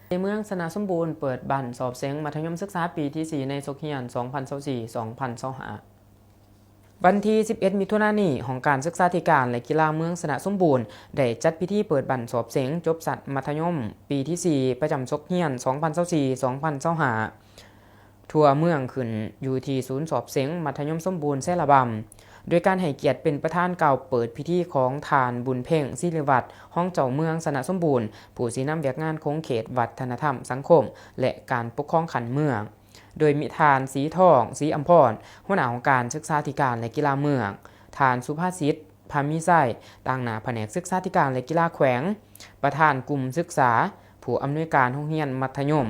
ໃນເມືອງຊະນະສົມບູນເປີດບັ້ນສອບເສັງມັດທະຍົມສຶກສາປີທີສີ່ ໃນສົກຮຽນສອງພັນຊາວສີ່ ສອງພັນຊາວຫ້າ. ວັນທີສິບເອັດ ມິຖຸນານີ້, ຫ້ອງການສຶກສາທິການ ແລະ ກິລາເມືອງຊະນະສົມບູນ ໄດ້ຈັດພິທີເປີດບັ້ນສອບເສັງຈົບຊັ້ນມັດທະຍົມປີທີສີ່ ປະຈຳສົກຮຽນສອງພັນຊາວສີ່ ສອງພັນຊາວຫ້າ ທົ່ວເມືອງ ຂຶ້ນຢູ່ທີ່ສູນສອບເສັງມັດທະຍົມສົມບູນແຊລະບຳ ໂດຍການໃຫ້ກຽດເປັນປະທານກ່າວເປີດພິທີຂອງທ່ານ ບຸນເພັງ ສິລິວັດ ຮອງເຈົ້າເມືອງຊະນະສົມບູນ ຜູ້ຊີ້ນຳວຽກງານຂົງເຂດວັດທະນະທຳສັງຄົມ ແລະ ການປົກຄອງຂັ້ນເມືອງ, ໂດຍມີທ່ານ ສີທອງ ສີອຳພອນ ຫົວໜ້າຫ້ອງການສຶກສາທິການ ແລະ ກິລາເມືອງ, ທ່ານ ສຸພາສິດ ພາມີໄຊ ຕາງໜ້າພະແນກສຶກສາທິການ ແລະ ກິລາແຂວງ, ປະທານກຸ່ມສຶກສາ, ຜູ້ອຳນວຍການໂຮງຮຽນມັດທະຍົມ,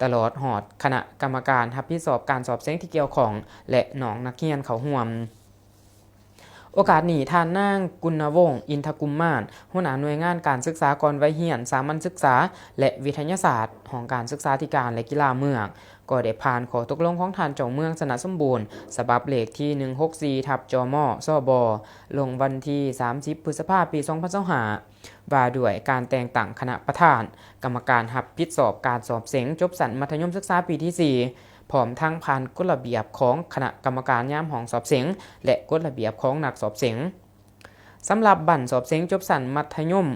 ຕະຫຼອດຮອດຄະນະກຳມະການຮັບຜິດຊອບການສອບເສັງທີ່ກ່ຽວຂ້ອງ ແລະ ນ້ອງນັກຮຽນເຂົ້າຮ່ວມ. ໂອກາດນີ້, ທ່ານນາງ ກຸນນະວົງ ອິນທະກຸມມານ ຫົວໜ້າໜ່ວຍງານການສຶກສາກ່ອນໄວຮຽນ, ສາມັນສຶກສາ ແລະ ວິທະຍາສາດ ຫ້ອງການສຶກສາທິການ ແລະ ກິລາເມືອງ ກໍໄດ້ຜ່ານຂໍ້ຕົກລົງຂອງທ່ານເຈົ້າເມືອງຊະນະສົມບູນ ສະບັບເລກທີ ໜຶ່ງຫົກສີ່ ທັບ ຈມ ສບ ລົງວັນທີ ສາມສິບ ພຶດສະພາ ປີສອງພັນຊາວຫ້າ ວ່າດ້ວຍການແຕ່ງຕັ້ງຄະນະປະທານ, ກຳມະການຮັບຜິດຊອບການສອບເສັງຈົບຊັ້ນມັດທະຍົມສຶກສາປີທີສີ່ ພ້ອມທັງຜ່ານກົດລະບຽບຂອງຄະນະກຳມະການຍາມຫ້ອງສອບເສັງ ແລະ ກົດລະບຽບຂອງນັກສອບເສັງ. ສຳລັບບັ້ນສອບເສັງຈົບຊັ້ນມັດທະຍົມ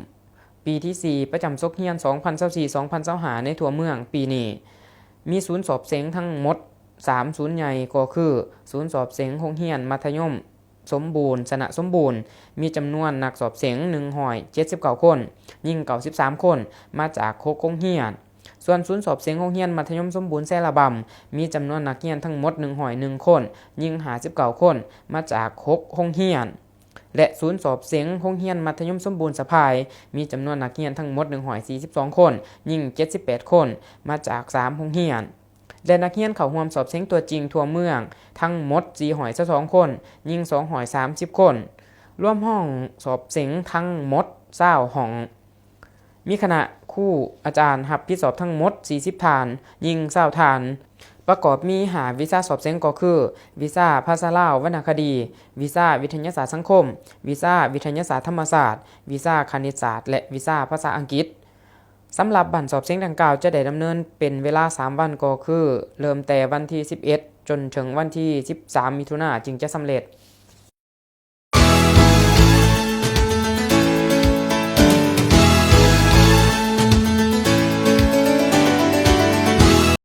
ປີທີສີ່ ປະຈຳສົກຮຽນສອງພັນຊາວສີ່ ສອງພັນຊາວຫ້າ ໃນທົ່ວເມືອງປີນີ້ ມີສູນສອບເສັງທັງໝົດສາມສູນໃຫຍ່ ກໍຄື ສູນສອບເສັງໂຮງຮຽນມັດທະຍົມສົມບູນ ຊະນະສົມບູນ ມີຈຳນວນນັກສອບເສັງໜຶ່ງຮ້ອຍເຈັດສິບເກົ້າຄົນ, ຍິງເກົ້າສິບສາມຄົນ ມາຈາກຫົກໂຮງຮຽນ. ສ່ວນສູນສອບເສັງໂຮງຮຽນມັດທະຍົມສົມບູນແຊລະບຳ ມີຈຳນວນນັກຮຽນທັງໝົດໜຶ່ງຮ້ອຍໜຶ່ງຄົນ, ຍິງຫ້າສິບເກົ້າຄົນ ມາຈາກຫົກໂຮງຮຽນ ແລະ ສູນສອບເສັງໂຮງຮຽນມັດທະຍົມສົມບູນສະພາຍ ມີຈຳນວນນັກຮຽນທັງໝົດໜຶ່ງຮ້ອຍສີ່ສິບສອງຄົນ, ຍິງເຈັດສິບແປດຄົນ ມາຈາກສາມໂຮງຮຽນ ແລະ ນັກຮຽນເຂົ້າຮ່ວມສອບເສັງຕົວຈິງທົ່ວເມືອງທັງໝົດສີ່ຮ້ອຍຊາວສອງຄົນ, ຍິງສອງຮ້ອຍສາມສິບຄົນ, ລວມຫ້ອງສອບເສັງທັງໝົດຊາວຫ້ອງ. ມີຄະນະຄູອາຈານຮັບຜິດຊອບທັງໝົດສີ່ສິບທ່ານ, ຍິງຊາວທ່ານ. ປະກອບມີຫ້າວິຊາສອບເສັງ ກໍຄື ວິຊາພາສາລາວວັນນະຄະດີ, ວິຊາວິທະຍາສາດສັງຄົມ, ວິຊາວິທະຍາສາດທຳມະຊາດ, ວິຊາຄະນິດສາດ ແລະ ວິຊາພາສາອັງກິດ. ສຳລັບບັ້ນສອບເສັງດັ່ງກ່າວຈະໄດ້ດຳເນີນເປັນເວລາສາມວັນ ກໍຄື ເລີ່ມແຕ່ວັນທີສິບເອັດ ຈົນເຖິງວັນທີສິບສາມ ມິຖຸນາ ຈຶ່ງຈະສຳເລັດ.